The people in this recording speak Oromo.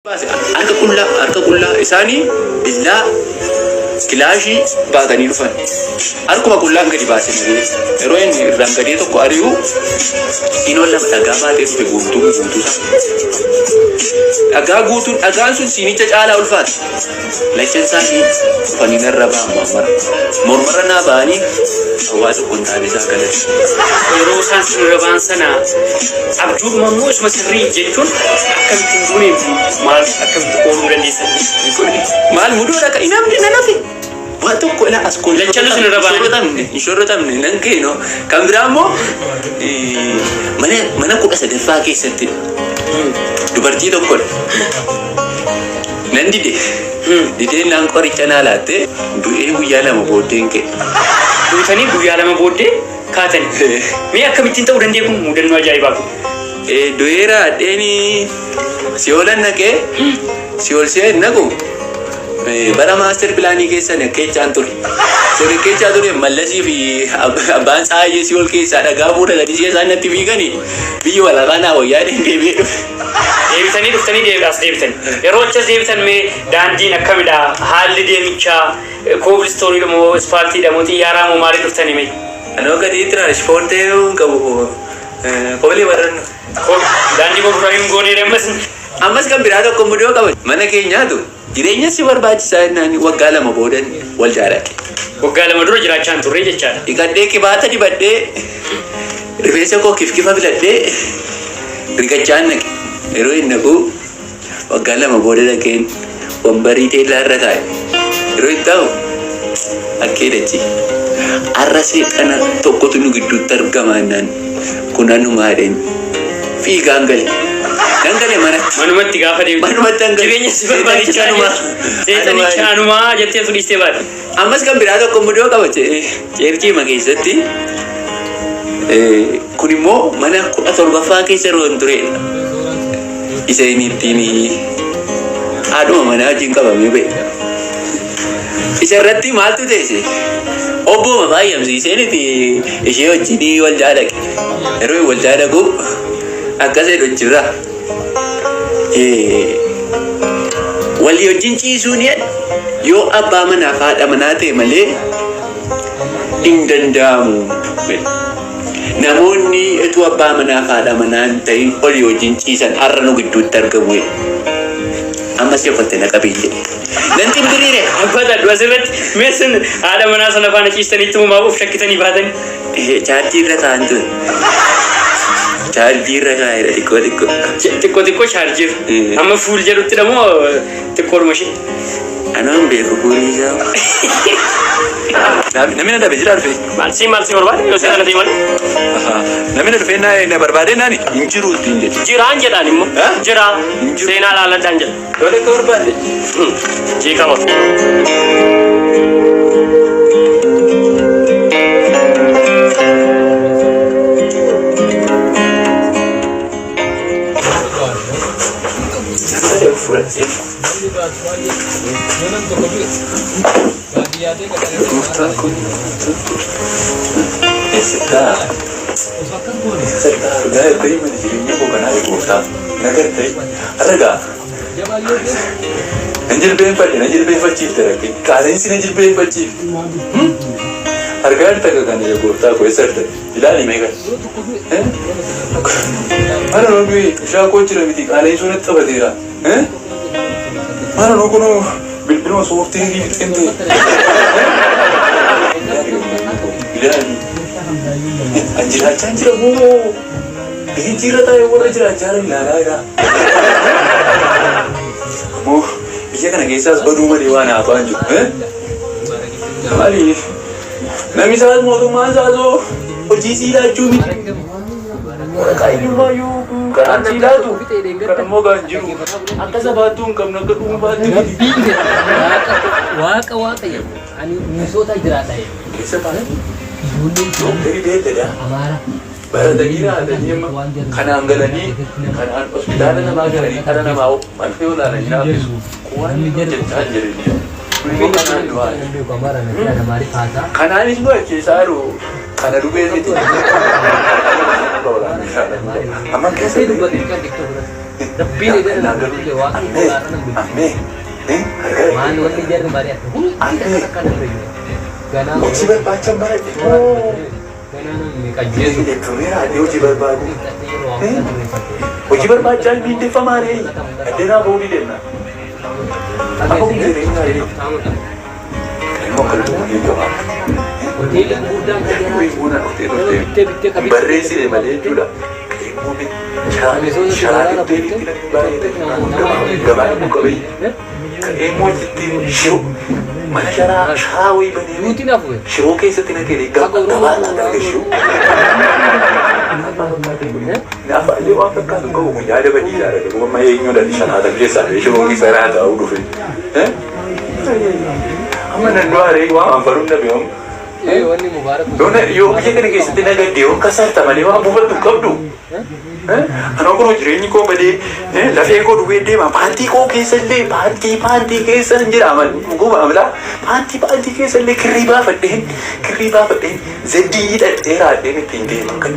Baase harka qullaa harka qullaa isaanii billaa kilaashii baatanii dhufan. Harkuma qullaan gadi baase malee yeroo inni irraan gadee tokko ari'u inoon lama dhagaa baatee dhufe guutuu guutuu isaa. Dhagaa guutuun dhagaan sun siinicha caalaa ulfaata. Lachan isaanii dhufanii narra ba'an mormara. Mormarra naa ba'anii hawaa tokko hin taane isaa galate. Yeroo isaan sinirra ba'an sana abjuudhuma immoo isuma sirrii jechuun akkamitti hin duune maal akkamitti ooluu dandeessan? Kun maal mudoodha kan namni nan hafe. Waa tokko ilaa as koo Lachanuu sinirra ba'anii. shorrotamne hin shorrotamne nan keenoo. Kan biraa immoo mana mana 13ffaa keessatti dubartii tokkodha. Nan dide. Didee naan qoricha naa laatte du'ee guyyaa 2 booddeen ka'e. Duutanii guyyaa 2 booddee kaatani. Mee akkamittiin ta'uu danda'e kun mudannoo ajaa'ibaa kun? Du'eera hadheeni si'oolan naqee si'ool si'een naqu bara maaster pilaanii keessan akkeechaan ture. Sun akkeechaa ture Mallasii fi abbaan Tsaayyee si'ool keessaa dhagaa fuudhatanii si'a isaan natti fiiganii biyyi walafaa naa wayyaa deebi'ee dhufe. Deebitanii dhuftanii as deebitan. Yeroo achas deebitan mee daandiin akkamidha? Haalli deemichaa koobilistooniidha moo ispaaltiidha moo xiyyaaraa moo maalii dhuftanii mee? Anoo gatii tiraanspoortii hin qabu kobilee barannu. Daandii baaburaa hin goonee ammas. Ammas kan biraa tokko mudoo qaba. Mana keenyaatu jireenya si barbaachisaa jennaan waggaa 2 boodan waldaa dhaqe. Waggaa 2 dura jiraachaa hin turre jechaadha. Dhiqadhee qibaata dibadhee rifeensa koo kifkifa filadhee rigachaan naqe. Yeroo hin naqu waggaa 2 booda dhaqeen wambarii teellaa irra taa'e. Yeroo hin taa'u akkee dachi. Har'a seexana tokkotu nu gidduutti argama jennaan kun anumaa jedheen fiigaan gale. Nan gale manatti. Manumatti gaafa deemtu. Manumatti an gale. Jireenya si barbaadichaa Anumaa. Seexanicha anumaa jettee fudhistee baate. Ammas kan biraa tokko mudoo qaba ceerchiima keessatti. Kun immoo mana 17ffaa keessa yeroo hin turedha. Isa inni ittiin haadhuma manaa wajjin qabamee ba'e. Isa irratti maaltu teesse? Obbooma baay'amsiiseen itti ishee wajjin waldaa dhaqe. Yeroo waldaa dhaqu akkas jedhu achirraa. Walii wajjin ciisuun yoo abbaa manaaf haadha manaa ta'e malee hin danda'amu. Namoonni utuu abbaa manaaf haadha manaa hin ta'in olii wajjin ciisan har'a nu gidduutti argamu. Ammas yookatte na qabii jedhe. Nan ximbiriire. Abbaa asirratti mee sun haadha manaa sana faana ciistanitti moo maaf of shakkitanii baatanii? Chaarjii irra kaa'an ture. Chaarjii irra kaa'eera xiqqoo xiqqoo. Xiqqoo xiqqoo chaarjiir. Amma fuul jedhutti moo xiqqoodhuma ishee? Anaan beeku fuulli isaa. Namni na dhabe jira dhufe. Maal si maal si barbaade yoo seera ta'e malee. Namni na dhufee na barbaade naani hin jiru ittiin jedhe. Jiraan jedhaan immoo. Jiraa seenaa laaladhaan jedha. Yoo akka barbaade. Jeeqama. Gooftaan kun eessattaa eessattaa argaa jirtanii mana jireenya koo kanaa gooftaa na gartee har'a nan jilbeenfadhe na jilbeenfachiifte rakkee qaaleensi na jilbeenfachiifte argaa jirta akka kana yaa gooftaa koo eessa jirta ilaali mee kana mana noo du'e bishaan koo jira miti qaaleensi natti taphateera mana noo kunoo bilbiluma soofteerii fixeen ta'e ilaali an jiraachaa jira moo beenjii irra taa'ee warra jiraachaa jiran ilaalaa jira. Ammoo biyya kana keessaas baduu malee waan haafaan jiru. Maaliif namni isaas mootummaan isaas hojii sii laachuu miti. Waraqaa eenyummaa iyyuu kanaan sii laatu kan immoo kan jiru akka sabaattuu hin qabnu akka dhuunfaatti miti. Waaqa waaqa jedhu ani Minnesota jiraadha jedhu. Keessa taa'e Ijoolleen dooktarii beekadha. Amaara. Baratanii raatanii amma kanaan galanii kanaan hospitaala namaa galanii dhala namaa marfee olaananii raabbisu. Waan hojjechaa hin jirre. Kun immoo kanaan du'aa jiru. Beeku Amaara na jedhan Amaariif haasaa. Kanaanis nu ajjeesaa jiru. Kana dhugee miti. Amma keessa Dubbate kan TikTok irratti. Rabbiin edda nan bulchine waaqni kolaadha nan bulchine. Ammee. Maal wanni jarri mari'ate hundi takka takka nan fayyadu. Ganaa Hojii barbaachan baradhe. Ganaa namni qajeelu. Elektirooniraa hojii barbaadu. Hojii barbaachaan miindeffamaa ree. Addeenaa ba'uu ni deemna. Akka kun jireenyaa ree. Immoo akka lubbuu jechuudha. Hoteelli gurguddaan kan Wayii buna dhuftee dhuftee. bittee bittee qabeenya. Barreessine malee jechuudha. Sharaa bittee itti namni baay'ee gabaa immoo qabeenya. Immoo achitti shiroo mana sharaa sharaa wayii banee Duuti nafu. shiroo keessatti na kenne gabaa irraa shiroo. Naafa illee waan fakkaatu qabu kun yaada badiidha. Amma eenyudha shanaata keessaa shiroo keessa irraa taa'uu dhufe. Amma nan du'aaree waan anfaruun dhabe amma. Ee wanni mubaarak. Doona yoo biyya kana keessatti nagadde yoo kasarta malee waan buufattu hin qabdu. Anoo kunoo jireenyi koo malee lafee koo duwwee deema paantii koo keessa illee paantii paantii keessa hin jira amal dhuguma amala paantii paantii keessa illee kirrii baafadheen kirrii baafadheen zeddii hidhadhee raadheen ittiin deema kan